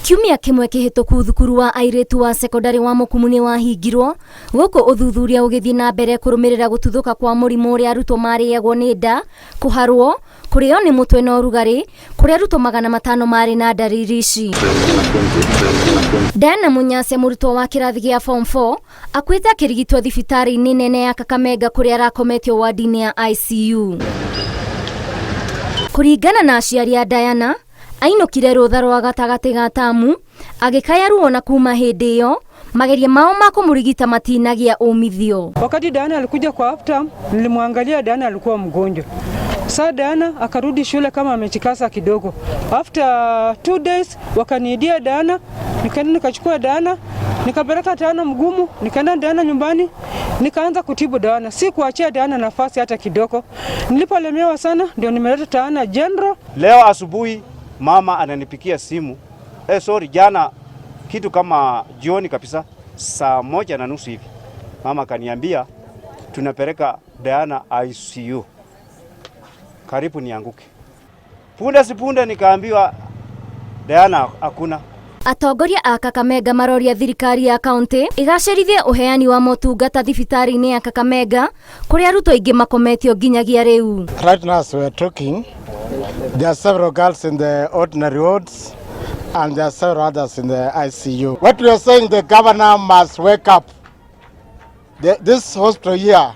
Kiumia kĩmwe kĩhĩtũku thukuru wa airĩtu wa cekondarĩ wa Mũkumu nĩ wahingirwo gũkũ ũthuthuria ũgĩthiĩ na mbere kũrũmĩrĩra gũtuthũka kwa mũrimũ ũrĩa arutwo marĩagwo nĩ nda, kũharwo, kũrĩo nĩ mũtwe na ũrugarĩ, kũrĩa arutwo 500 marĩ na ndariri ici. Diana Mũnyasia mũrutwo wa kĩrathi gĩa form 4 akuĩte akĩrigitwo thibitarĩ-inĩ nene ya Kakamega kũrĩa arakometio wadi-inĩ ya ICU. Kũringana na aciari a Diana, ainũkire rũtha rwa gatagatĩ ga tamu agĩkaya ruo na kuma hĩndĩ ĩyo mageria mao ma kũmũrigita matinagĩa umithio. Wakati Diana alikuja kwa half term, nilimwangalia Diana alikuwa mgonjwa. Saa Diana akarudi shule kama amechikasa kidogo. After 2 days wakaniidia Diana, nikaenda nikachukua Diana, nikapeleka Diana Mugumu, nikaenda Diana nyumbani, nikaanza kutibu Diana. Si kuachia Diana nafasi hata kidogo. Nilipolemewa sana ndio nimeleta Diana General. Leo asubuhi mama ananipikia simu sorry, jana kitu kama jioni kabisa saa 1:30 hivi mama akaniambia tunapeleka Diana ICU, karibu nianguke. Punde si punde nikaambiwa Diana hakuna. Atongoria a Kakamega maroria thirikari ya kaunti ĩgacĩrithie ũheani wa motungata thibitarĩ-inĩ ya Kakamega kũrĩa arutwo aingĩ makometio nginyagia rĩu. Right now, as we are talking, there are several girls in the ordinary wards and there are several others in the ICU. What we are saying, the governor must wake up. This hospital here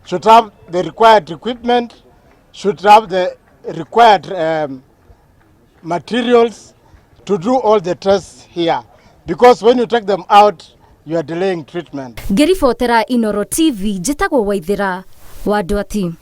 should have the required equipment, should have the required materials to do all the tests here. Because when you take them out, you are delaying treatment. Ngĩribotera Inoro TV, njĩtagwo Waithĩra wa Ndwati.